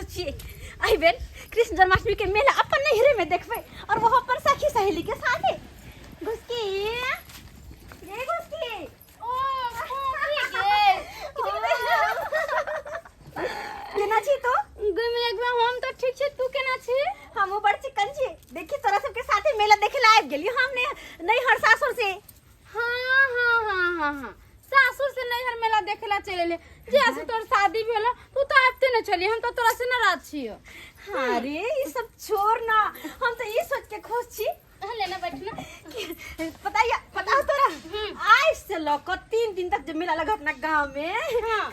छियै। एहि बेर कृष्ण जन्माष्टमी के मेला अपन नैहरे में देखबै और वो अपन सखी सहेली के साथे। घुसकी गे घुसकी। ओ फोफी गे। केना छी तू? गे एक बेर हम तऽ ठीक छी, तू केना छी? हमहूँ बड़ चिकन छी। देखी तोरा सबके साथे मेला देखे ला आबि गेलियो हम ने नैहर सासुर से। हाँ हाँ हाँ हाँ हाँ, सासुर से नैहर मेला देखे ला चले ले। जे से तोर शादी भेल तू तो आबते न छली, हम तो तोरा से नाराज छियो। हाँ रे, ई सब छोड़ ना, हम तो ई सोच के खुश छी। हाँ, लेना बैठ ना। कि पता या पता हो तोरा आज से ल के 3 दिन तक जो मेला लगा अपना गांव में।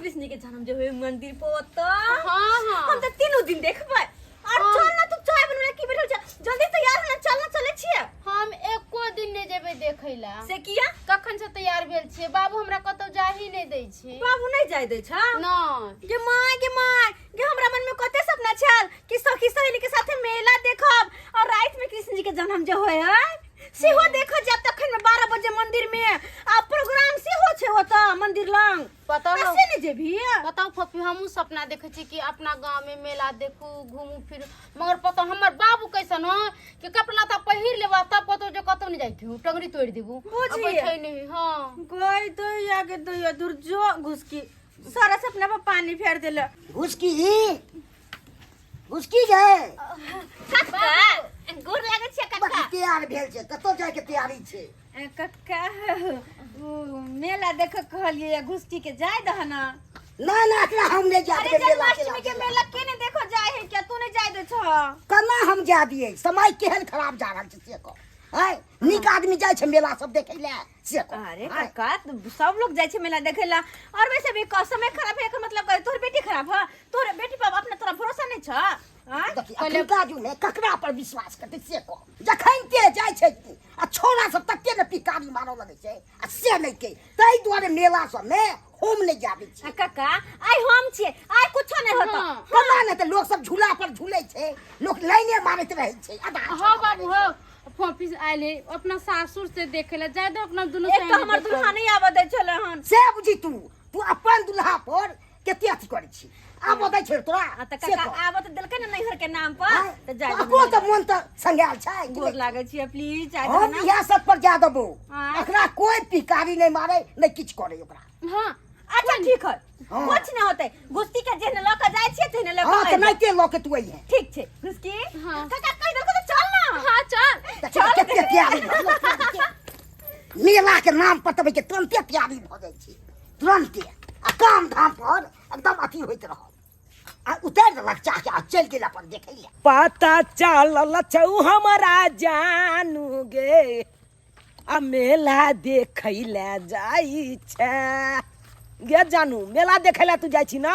कृष्ण जी के जन्म जो हुए मंदिर पर तो। हाँ हाँ। हम तो तीनों दिन देखबै। और हाँ। चल ना तू चाय बनवे की बैठल छ, जल्दी तैयार हो ना, चल ना चले छियै। हम एको दिन नहीं जेबै देखै ला। से किया? कखन से तैयार भेल छियै, बाबू हमरा कतौ जाही नहीं दै छै। बाबू नहीं जाय दै छ? नहीं। गे माय गे माय गे, हमरा मन में कते सपना छल कि सखी सहेली के साथे मेला देखब और रात में कृष्ण जी के जन्म जो होय है सेहो देखऽ जायब तखन में 12 बजे मंदिर में आ प्रोग्राम सेहो छै ओतऽ मंदिर लंग। पता आ हो से नहीं जेबही? बताओ फफी, हमहूँ सपना देखै छी कि अपना गांव में मेला देखू घूमू फिरू, मगर पता हमर बाबू कैसन हो कि कपड़ा लत्ता पहिर लेबा तब कतौ जे कतौ नहीं जाइके हो, टंगरी तोड़ देबू। बुझी। आ बैठै नहीं। हाँ गई तो या के तो या दूर जो घुसकी सारा सपना पर पानी फेर देले। घुसकी घुसकी गए। काका गोर लागै छै काका। बाकी तैयार भेल छै, कतौ जाय के तैयारी छै। काका उ मेला देख कहलिए घुसकी के जाय दह ना। ना ना एकरा हम नहीं जाय अरे देबै मेला के। जन्माष्टमी के मेला के नहीं देखो जाय है क्या, तू नहीं जाय दे छ? केना हम जाय दियै, समय केहन खराब जा रहल छै से कह। है नीक आदमी जाय छै मेला सब देखै ले से कह। अरे आँय। काका सब लोग जाय छै मेला देखे ला, और वैसे भी समय खराब है एकर मतलब कहे, तोहर बेटी खराब है, तोहर बेटी पर अपना तोरा भरोसा नहीं छ? आँय? देखी अखुनका जुग में ककरा पर विश्वास करतै से कह। जखन ते जाय छै आ छोरा सब तते ने पिकारी मारऽ लगै छै आ से नहि के, ताहि दुआरे मेला सब में हम नहि जाबै छी। आ काका आइ हम छियै, आइ कुछो नहीं होता। हाँ। केना नहि तऽ लोक सब झूला पर झूलै छै, लोक लाइने मारैत रहै छै। आधा हाँ बाबू हो, फोफी आयल है अपना सासुर से देखे ला जाय दे अपना दुनू एक तो सहेली हमर देखब। दुल्हा नहीं आबऽ दै छलै हन। से बुझी तू, तू अपन दुल्हा पर कते अथी करै छी, आब दै छै तोरा? आ तऽ से काका कह। आबऽ तऽ देलकै ने नैहर के नाम पर। आँय? तऽ जाय तऽ दे ओकरो मेला। तऽ मोन तऽ संगायल छै कि गोर नहि? लागै छियै, प्लीज जाय हम दे ना। इएह सब पर जा देबो। आँय? एकरा कोई पिकारी नहीं मारे नहीं किछु करे ओकरा। हाँ अच्छा ठीक है। हाँ। कुछ नहीं होते, गुस्ती के जेहने लऽ के जाइ छियै तेहने लऽ के हाँ तऽ आबि जायब। नहिते लऽ के तू अइहे। ठीक छै गुस्की। हाँ। काका कहि देलको तऽ चल ना। हाँ चल। देखी ने कते तैयारी भऽ गेल। मेला के नाम पर तबै के तुरंते तैयारी भऽ जाइ छै तुरंते, आ काम धाम पर एकदम अथी होइत रहल आ उतारि देलक चाह के आ चलि गेल अपन देखै लए। पता चलल छौ हमरा जानू गे आ मेला देखै लए जाइ छै गे जानू, मेला देखै लए तू जाइ छी ना?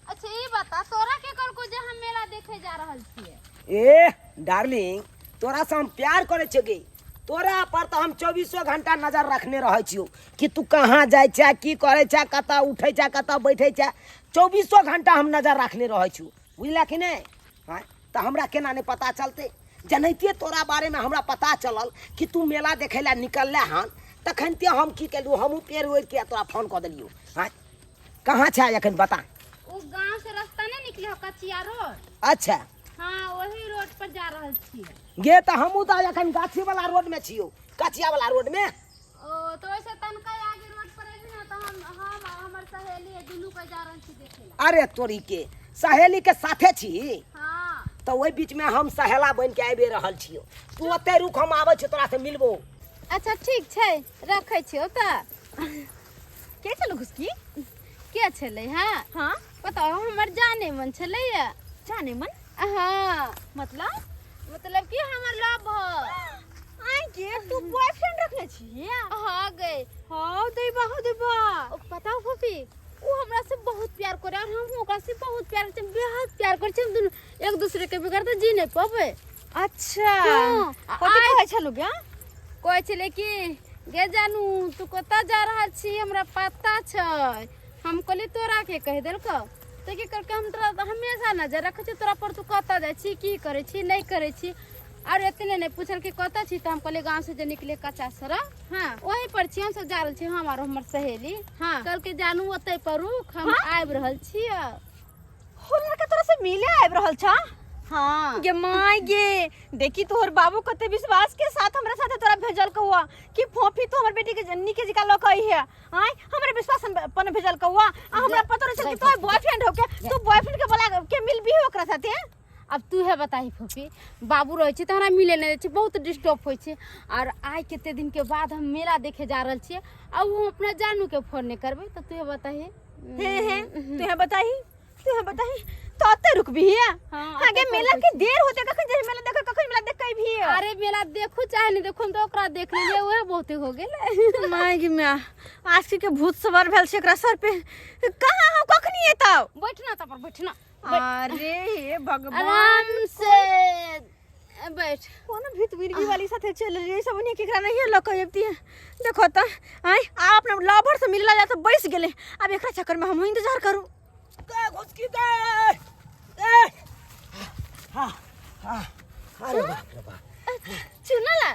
अच्छा ई बता तोरा के कहलको जे हम मेला देखे जा रहल छियै? ए डार्लिंग, तोरा से हम प्यार करै छियौ गे, तोरा पर तऽ हम चौबीसो घंटा नजर रखने रहै छियौ कि तू कहाँ जाइ छै, की करै छै, कतऽ उठै छै, कतऽ बैठै छै, चौबीसो घंटा हम नजर रखने रहै छियौ, बुझलह कि नहि? आँय, तऽ हमरा केना नहि पता चलतै? जनैतियै तोरा बारेमे हमरा पता चलल कि तू मेला देखै लए निकलले हन, तखनते हम की केलहुँ, हमहूँ पेड़ ओढ़िके तोरा फोन कऽ देलियौ। आँय, कहाँ छै एखन बता? ओ गांव से रास्ता नहीं निकले हो कचिया रोड। अच्छा हाँ वही रोड पर जा रहल छियै। गे तऽ हमहूँ तऽ एखन गाछी वाला रोड में छियौ, कचिया वाला रोड में। ओ तो वैसे तनका आगे रोड पर अइबी ना तऽ हम आ हमर सहेली है दुनू के जा रहल छी देखे ला। अरे तोरी के सहेली के साथे छी? हाँ। तऽ ओहि बीच में हम सहेला बन के आबि रहल छियौ, तू ओते रुक, हम आबै छियौ तोरा से मिलबो। अच्छा ठीक छै, रखै छियौ तऽ। के छलो घुसकी? के छलै? हाँ हाँ बताओ, हमर जाने मन छलैया। जाने मन? हाँ। मतलब? मतलब कि हमर लव ह। आइ के तू बॉयफ्रेंड रखने छी? हाँ गए। हाँ देबा, हाँ देबा। ओ पता हो फूफी, वो हमरा से बहुत प्यार करे और हम ओकरा से बहुत प्यार करते, बेहद प्यार करते, हम दोनों एक दूसरे के बगैर तो जी नहीं पाबे। अच्छा। हाँ, कथी आइ कहै छलु गे? कहै छलै कि गे जानू तू कतऽ जा रहल छी हमरा पता छै। हम कहलियै तोरा के कहि देलकौ? तऽ की कहलकै हम तोरा हमेशा नजर रखै छियौ तोरा पर, तू कतऽ जाइ छी, की करै छी, नहि करै छी। और एतने नहि पूछल कि कतऽ छी, तऽ हम कहलियै गाँव से जे निकले कच्चा सड़क। हाँ। वहीं पर छी, हमसब जा रहल छी, हम और हमर सहेली। हाँ। कहलकै जानू ओतै पर रुक, हम हाँ? आबि रहल छियै। हो लड़का तोरा से मिले आबि रहल छ? हाँ। गे माय गे, देखी तोहर बाबू कते विश्वास के साथ हमरा साथे तोरा भेजल कौआ कि फोफी तो हमर बेटी के जन्नी के जिका लक आई है। आय हमरा विश्वास अपन भेजल कौआ, आ हमरा पतो रहे कि तोहर बॉयफ्रेंड हो के, तू बॉयफ्रेंड के बोला के मिल भी ओकरा साथे। अब तू है बताही फोफी, बाबू रहै छै तऽ हमरा मिले नहि दै छै, बहुत डिस्टर्ब होइ छै। और आइ कते दिन के बाद हम मेला देखे जा रहल छियै, आ उ हम अपना जानू के फोन नहि करबै तऽ तू है बताही। हे हे, तू है बताही, तू है बताही, तो अते रुकबी है? हाँ, आगे अते मेला रुकबै के देर होते, कखन जे मेला देख, कखन मेला देख के भी। अरे मेला देखू चाहे नहीं देखू, हम तो ओकरा देख लेलियै, उहे बहुते हो गेल। माय गे माय, आज के भूत सवार भेल छै एकरा सर पे। कहाँ हम कखनी एतौ? बैठना तब पर बैठना। अरे हे भगवान, आराम से बैठ। कोनो भीत मिर्गी वाली साथे चल रही सब नहीं, केकरा नहीं लक अबती है। देखो त आय आ अपना लवर से मिलला जा त बैस गेले, अब एकरा चक्कर में हम इंतजार करू। दे घुसकी दे दे। हाँ हाँ, अरे बाप रे बाप। चुनला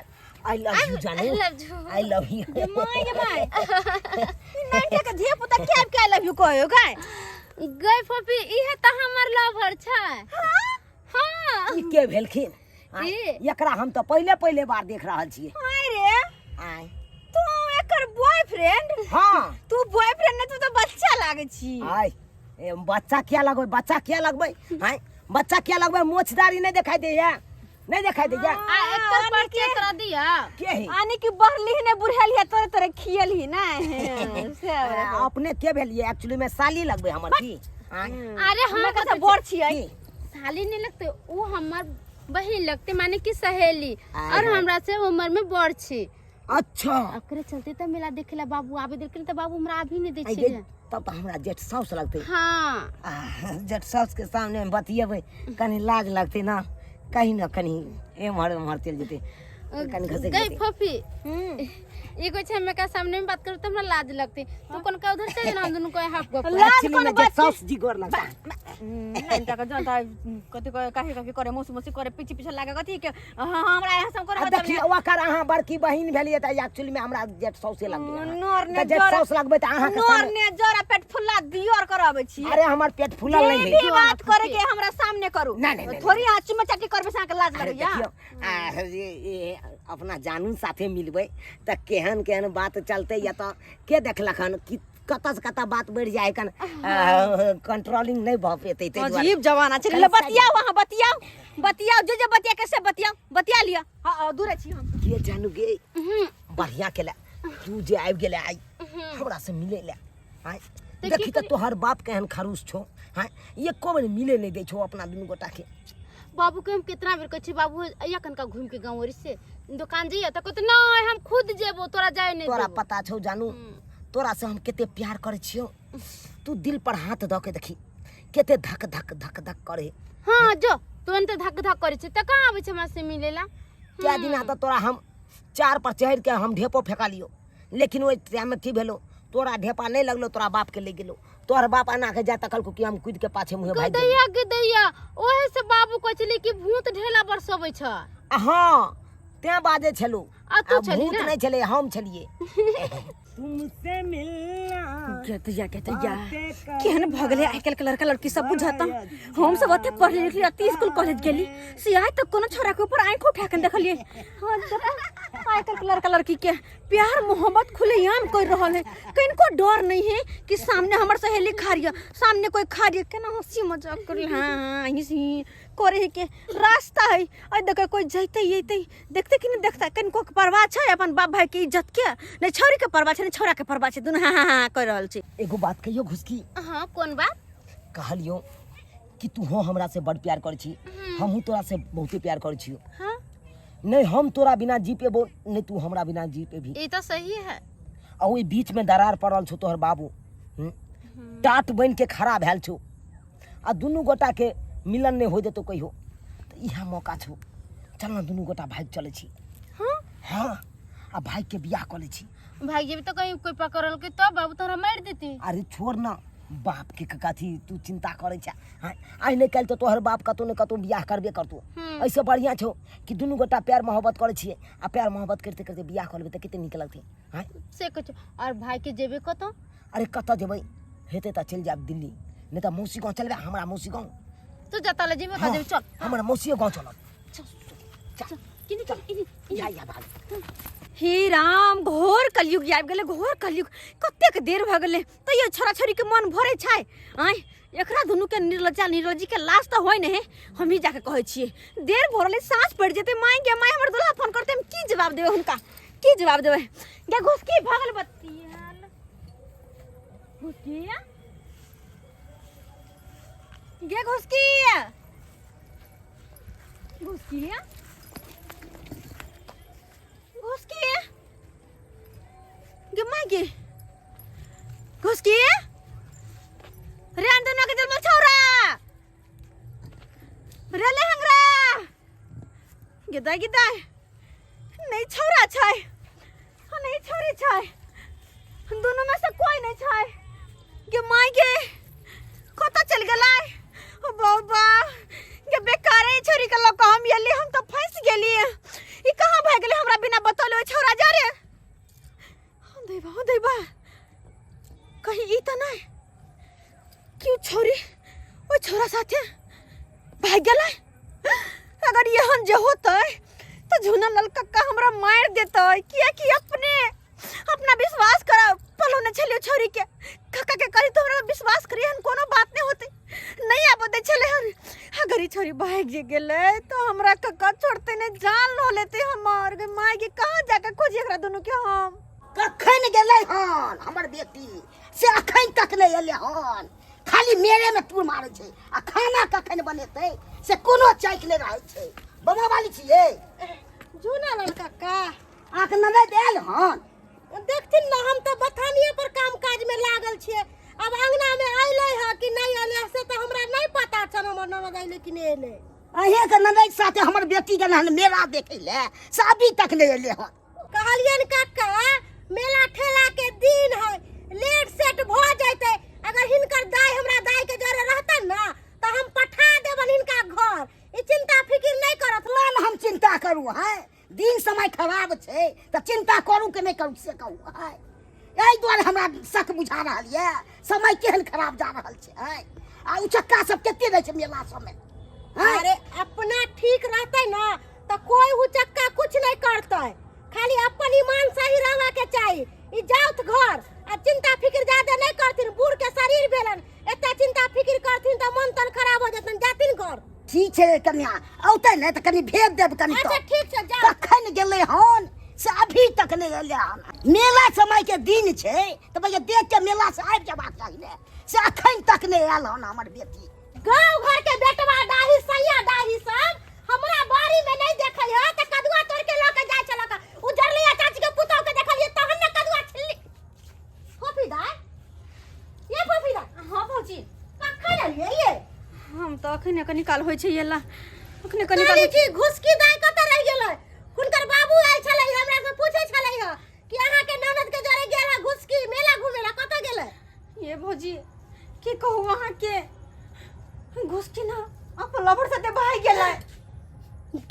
I love you जानू, I love you. I love you. गे my गे my, नाइटा के धिया पुता के आब के I love you कहो गाय। गई फोफी, इहे त हमर लवर छै। हाँ। ई के भेलखिन? की? एकरा हम तऽ पहिले पहिले बार देख रहल छियै। हाय रे। आय तू एकर बॉयफ्रेंड? हाँ। तू बॉयफ्रेंड ने, तू तो बच्चा लागे छी। आय ए, बच्चा किया लगबै, बच्चा किया लगबै? आय बच्चा किया लगबै? मोछदारी नहीं दिखाई दे या? नहीं दिखाई दे या? आ एकर परिचय तोरा दिया। के है? आने की बढ़ली ने बुढ़ेली है, तोरे तोरे खियल ही ना से। आ, अपने के भेलिए? एक्चुअली में साली लगबै हमर की? आय अरे हम हमरा कथा बड़ छियै। की? साली नहीं लगते, वो हमर बहिन लगते, माने कि सहेली, आय और हाय। हमरा से उम्र में बड़ छी। अच्छा। ओकरे चलते त मेला देखेला बाबू आबे देलखिन, त बाबू हमरा अभी नहीं दै आइ छै। गे, तब तऽ हमरा जेठ साउस लगतै। हाँ। आ, जेठ साउस के सामने हम बतियेबै कनी लाज लगतै ना, कहीं ना कहीं एम्हर ओम्हर चलि जेतै, कनी घसकि गई जेतै। फफी, एगो छै हमे का सामने में बात करू त हमरा लाज लगते, तू कोन का उधर चल ना, हम दुनू को हाफ गप। लाज Actually कोन में जेठ बात के? साउस जी गोर लगता। नाइटा के जनता कथी कहे, काहे काहे करे, मौसी मौसी करे, पीछे पीछे लागे कथी के। हाँ, हमरा यहाँ सब करे आ देखियौ, ओकर अहाँ बड़की बहिन भेलियै तऽ एक्चुअली में हमरा जेठ साउसे लगबै अहाँ। नोर ने तऽ जेठ जरा साउस लगबै तऽ अहाँके नोर सामने ने जरा पेट फुल्ला दियर कराबै छी। अरे हमर पेट फूलल जे नहीं भी है। बात करे के हमरा सामने करू। नहीं, नहीं, नहीं, थोड़ी अहाँ चुम्मा चाटी करबै से अहाँके लाज अरे लगैया? देखियौ, आ, ये अपना जानू साथे मिलबै तऽ केहन केहन बात चलतै, या तऽ के देखलक हन कि कतऽ से कतऽ बात बढ़ि जाइ कन, कंट्रोलिंग नहि भऽ पेतै, ताहि दुआरे। अजीब जमाना छै। ले बतियाओ, अहाँ बतियाओ, बतियाओ, जे जे बतिया के से बतियाओ, बतिया लिअ। हाँ, हाँ, दूरे छी हम। के जानू गे, बढ़िया केला तू जे आबि गेले आइ हमरा से मिले ले। आइ तऽ देखी की तऽ तोहर बाप केहन खरूश छौ। हाँ, एको बेर मिले नहि दै छौ अपना दुनू गोटा के। बाबू के हम कितना बेर कहै छी, बाबू अइया कनका घूम के गाँव से दुकान जइया, तऽ कहते नहीं हम खुद जेबो, तोरा जाए नहीं तोरा देबो। पता छौ जानू, तोरा से हम कते प्यार करै छियौ? तू दिल पर हाथ दऽ के देखी कते धक धक धक धक करे। हाँ जो तुरंत धक धक करै छै तऽ कहाँ आबै छै हमरा से मिलेला? क्या दिना तऽ तोरा हम चार पर चढ़ि के हम ढेपो फेंका लियो, लेकिन ओहि टाइम में की भेलो, तोरा ढेपा नहीं लगलो, तोरा बाप के ले गेलो। तोहर बाप एना के जा तकलको कि हम कूद के पाछे मुँहे भागि गेलियै। गदैया गदैया, ओहे से बाबू कहै छलै कि भूत ढेला बरसबै छ। हाँ, तें बाजै छलू। आ तू आ छली भूत ना? नहीं छलै, हम छलियै। तुमसे मिलना गदैया गदैया, केहन भऽ गेलै आइ काल्हि के लड़का लड़की सब बुझत। हम सब ओते पढ़ली लिखली, अति स्कूल कॉलेज गेली से आइ तक कोनो छोरा के ऊपर आँखि उठा के देखलियै। हाँ, देखो, आइ काल्हि के लड़का लड़की के प्यार मोहब्बत खुलेआम कर रहल है, किनको डर नहीं है कि सामने हमर सहेली खा रही है, सामने कोई खा रही है, केना हंसी मजाक कर रही है। हाँ, हंसी करे है के रास्ता है। अरे देखो कोई जैते अइते देखते कि नहीं देखता, किनको के परवाह छै अपन बाप भाई के इज्जत के? नहीं छौरी के परवाह छै, नहीं छौरा के परवाह छै, दुनू हाँ हाँ हाँ कर रहल छै। एगो बात कहियो घुसकी? हाँ, कोन बात? कहलियो कि तू हो हमरा से बड़ प्यार करै छी, हमहूँ तोरा से बहुते प्यार करै छियो। हाँ। नहीं हम तोरा बिना जी पेबो, नहीं तू हमरा बिना जी पेबी। ई तो सही है। आ ओहि बीच में दरार पड़ल छौ तोहर बाबू, टाट बनि के खड़ा भेल छौ, आ दुनू गोटा के मिलन नहीं हो देतौ कहियो, तऽ इएह मौका छौ, चल ना दुनू गोटा भागि चलै छी। हाँ? हाँ, आ भागि के बियाह कऽ लै छी। भागि जेबी तऽ कहीं कोई पकड़लकै तो बाबू तोरा मारि देती। अरे छोड़ ना बाप के कथी तू चिंता करै छै। हाँ, आइ नहि काल्हि तऽ तोहर बाप कतौ ने कतौ बियाह करबे करतौ। एहिसँ बढ़िआँ छौ कि दुनू गोटा प्यार मोहब्बत करै छियै, आ प्यार मोहब्बत करिते करिते बियाह कऽ लेबै तऽ कते नीक लगतै। हाँ? से कहै छौ। और भाई के जेबे कतौ? अरे कतऽ जेबै, हेतै तऽ चलि जायब दिल्ली, नहि तऽ मौसी गाँव चलबै, हमरा मौसी गाँव। तू जता ले जेबे जेबे चल। हमर मौसियो गांव चलब। चल चल किनी किनी। या या भाग। हे राम, घोर कलयुग आबि गेलै, घोर कलयुग। कतेक देर भऽ गेलै तैयो छोरा छोरीके मन भरै छै। आँय, एकरा दुनूके निर्लज्जा निर्लज्जी के लाज तऽ होइ नहि। हमही जाके कहै छियै, देर भऽ रहलै, साँझ पड़ि जेतै। माय गे माय, हमर दुल्हा फोन करतै, हम की जवाब देबै हुनका, की जवाब देबै? गे घुसकी भऽ गेल बतियाल। घुसकी गे, घुसकी, घुसकी, घुसकी गे माय गे, घुसकी रे, अंदर के जन्मल छौरा रे, लेहंगरा गे दाई गे दाई, नहीं छौरा छै आ नहीं छौरी छै, दोनों में से कोई नहीं छै। गे माय गे, कतऽ चल गेलै? ओ बाबा गे, बेकारे छोरी के लऽ कऽ हम एली, हम तऽ फंसि गेलियै। ई कहाँ भागि गेलै हमरा बिना बतौले? ओहि छौरा जा रे, हो दैबा, हो दैबा, कहीं ई तऽ नहि कि उ छौरी ओहि छौरा साथे भागि गेलै? अगर एहन जे होतै तऽ झूना लाल कक्का हमरा मारि देतै, कियाकि अपने अपना विश्वास करा पलौने छलियै छौरी के। कक्का के कही तो हमरा विश्वास करी, एहन कोनो बात नहीं होतै, नहीं आबऽ दै छलै हन। अगर ई छौरी भागि जे गेलै तऽ हमरा कक्का छोड़तै नहि, जान लऽ लेतै हमर। गे माय गे, कहाँ जाके खोजी एकरा दुनू के हम? कखन गेलै हन हमर बेटी से अखन तक नहि एलै हन। खाली मेरे में टूर मारै छै आ खाना कखन बनेतै से कोनो चैक नहि रहै छै। बमा वाली छियै। झूना लाल कक्का, अहाँके ननैद आयल हन? देखथिन ने, हम तऽ बथानिए पर काम काज में लागल छियै। अब अंगना में अयलै हँ कि नहि अयलै से तऽ हमरा नहि पता छल, हमर ननद अयलै कि नहि अयलै। अहेँके ननैद साथे हमर बेटी गेलै हन मेला देखै लए, से अभी तक नहि एलै हन। कहलियनि कक्का, मेला ठेला के दिन है, लेट सेट भऽ जैतै। अगर हिनकर दाई हमरा दाई के जरे रहतन ना तऽ हम पठा देबन हिनका घर, ई चिंता फिकिर नहि करत। ना ना, हम चिंता करू है? दिन समय खराब छै तऽ चिंता करू कि नहि करू से कहू है? एहि दुआरे हमरा शक बुझा रहल यऽ, समय केहन खराब जा रहल छै है। आ उचक्का सब कते रहै छै मेला सबमे हैं? अरे अपना ठीक रहतै ना तऽ कोई उचक्का कुछ नहीं करतै, खाली अपन ईमान सही रहवा के चाही। ई जाउत घर आ चिंता फिकिर ज्यादा नहीं करथिन, बूढ़ के शरीर भेलन, एते चिंता फिकिर करथिन तऽ मन तन खराब हो जेतन, जाथिन घर। ठीक छै कन्या, औतै ने तऽ कनि भेज देब कनि। अच्छा ठीक छै, जाउ। कखन गेलै हन से अभी तक नहि एलै हन। मेला समय के दिन छै तऽ भैया देख के मेला से आबि जेबाक चाही ने, से अखन तक नहि आयल हन हमर बेटी। गांव घर के बेटवा डाही सैया डाही सब हमरा बाड़ी में नहीं देखै है त कदुआ तोड़ के ल के जाय छलक। उ जरलिया चाची के पुतौ के देखलिए तहन ने कदुआ छिल्ली। फोफी दाय, ये फोफी दाय। हाँ भौजी। कखन एलियै ये? हम तऽ अखने कनी काल होइ छै एला, अखने कनी काल। कहली कि घुसकी दाय कतऽ रहि गेलै? हुनकर बाबू आयल छलै, हमरा से पूछै छलै ह कि अहाँ के ननद के जरे गेल है घुसकी मेला घूमे ला, कतऽ गेलै? ये भौजी, की कहू अहाँके, घुसकी ना अपन लवर साथे भागि गेलै।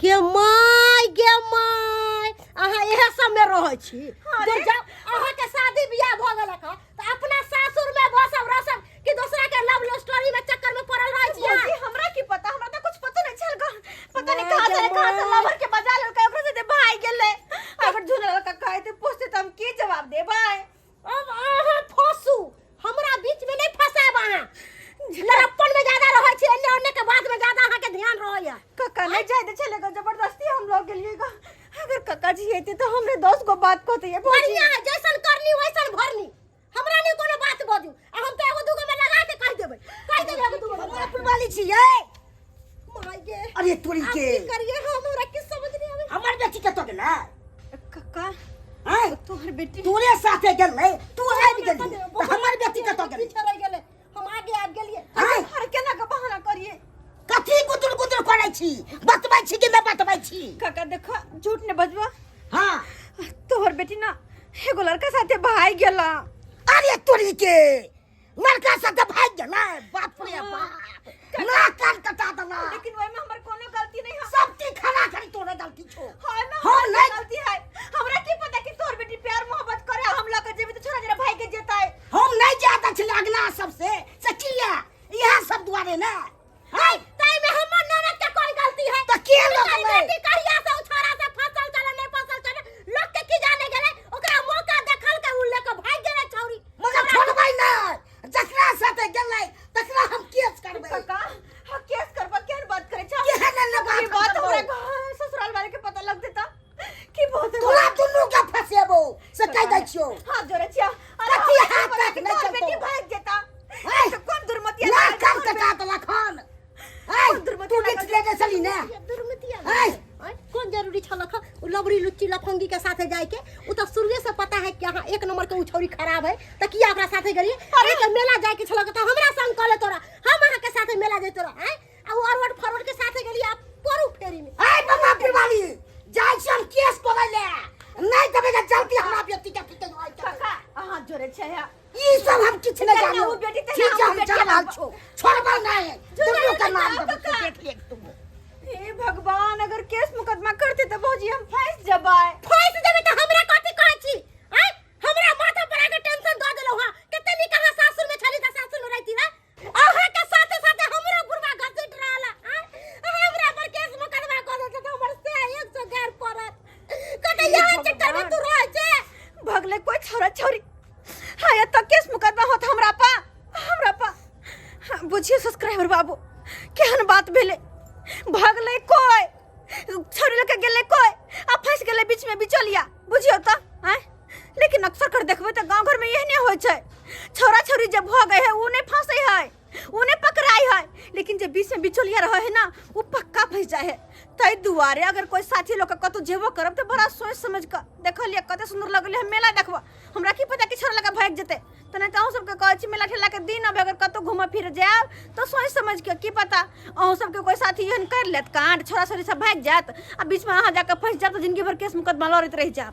गे my, गे my, अहाँ इएह सब में रहै छी। हाँ दूर रे। जाउ, अहाँ के शादी बियाह भऽ गेलक हँ तऽ अपना सासुर में बसब रसब कि दोसरा के लव स्टोरी में चक्कर में पड़ल रहै छी अहाँ? भौजी, हमरा की पता, हमरा तऽ कुछ पतो नहीं छल ग। पता नहीं माय कहाँ से गे कहाँ से my. Lover के बजा लेलकै, ओकरा साथे भागि गेलै। अगर झूला लड़का कहते पूछते तऽ हम की जवाब देबै? अब अहाँ फंसू, हमरा बीच में नहीं फंसाब। अहाँ लड़प्पन में ज्यादा रहै छी, एन्ने ओन्ने के बात में ज्यादा अहाँ के ध्यान रहैया। कक्का नहीं जाय दे छलै ग, जबरदस्ती हम लोग गेलियै ग। अगर कक्का जी हेते तऽ हमरे 10 गो बात कहते ये भौजी। बढ़िया है, जैसन करनी वैसन भरनी। हमरा नहीं कोनो बात बजू, आ हम तो एगो दूगो में लगा के कह देबै, कह देबै एगो दूगो में। हमरा पुरवाली छियै। माय गे, अरे तोरी आब के की करिए हम, हमरा किछ समझ नहीं आवे। हमर बेटी कतऽ गेलै? कक्का हैं? तोहर बेटी तोरे साथे गेलै, तू आबि गेली तऽ हमर बेटी कतऽ गेलै? पीछे रह गेलै, हम आगे आबि गेलियै। हैं? अरे केना के बहाना करिए? कथी गुदुर गुदुर करै छी? बतबै छी कि नहि बतबै छी? काका देखो, झूठ ने बजबा। हाँ। तोहर बेटी ना एगो लड़का साथे भागि गेला। अरे तोरी के, लड़का साथे भागि गेलै? बाप रे बाप, ना कान कटा देला। लेकिन ओहिमे हमर कोनो गलती नहीं है। सब चीज खड़ा करी तोरे गलती छो। हाँ, ओहिमे हम हमर नहीं गलती है। हमरा की पता कि तोहर बेटी प्यार मोहब्बत करे, हम लऽ के जेबी तऽ छोरा जरा भागि के जेतै। हम नहीं जाता छलै अगना सबसे से किया इएह सब दुआरे ने। है ताहि जरूरी ने दुर्मतिया ऐ! आँय, कोन जरूरी छलक हँ? उ लबड़ी लुच्ची लफंगी के साथे जाय के उ त शुरुए से पता है कि अहाँ एक नंबर के उ छौरी खराब है त किया ओकरा साथे गेलियै अरे के मेला जाय के छलक त हमरा संग कहले तोरा हम अहाँ के साथे मेला जैतो रह आँय आ उ अरवट फरवट के साथे गेलियै आ परू फेरी में ऐ बमा पिरवाली जाइ छी हम केस करै ले नहीं देबै के जल्दी हमरा बेटी के पीटे काका अहाँ जोरे छै हा। ई सब हम किछु नहीं जहिना जानो उ बेटी तहिना ठीक छै हमर हम बेटी जा रहल आब। छो छोड़बै नहीं दुनू के नाम जाओ देबै काका। देख लेब तू हे भगवान अगर केस मुकदमा करते तो भौजी हम फंस जबै फंस जेबै त हमरा कथी कहै छी आँय हमरा माथा पर आके टेंशन दऽ देलहुँ हँ कते नीक अहाँ सासुर में छली त सासुर में रहती हँ अहाँ के साथे साथे हमरो बुढ़वा घसीट रहल हँ अहाँ हमरा पर केस मुकदमा कऽ देत त हमर से 100 गार पड़त कते यहाँ चक्कर में तू रह छे भगले कोई छोरा छोरी हाँ ये तो केस मुकदमा होत हमरा पा हमरा पा हाँ, बुझियो सब्सक्राइबर बाबू केहन बात भेले भगले कोई छोरी लके गेले कोई आ फंस गेले बीच में बिचौलिया बुझियो तो आँय लेकिन अक्सर कर देखबै तऽ गाँव घर में एहने होइ छै छोरा छोरी जब भऽ गए है उ नहीं फंसे है उ नहीं पकड़ाई है लेकिन जे बीच में बिचौलिया रहे है ना उ पक्का फंस जाए है ताहि दुआरे अगर कोई साथी लोग के कतौ जेबो करब तऽ बड़ा सोच समझ कऽ देखलियै कते सुंदर लगलै हम मेला देखबऽ हमरा की पता कि छोरा लगा भागि जेतै तऽ नहि तऽ अहूँ सबके कहै छी मेला ठेला के दिन अबै अगर कतौ घूमऽ फिर जायब तऽ सोचि समझि कऽ की पता अहूँ सबके कोई साथी एहन करि लेत कांड छोरा छोरी सब भागि जायत आ बीचमे अहाँ जाकऽ फँसि जायब तऽ जिनगी भर केस मुकदमा लड़ैत रहि जायब।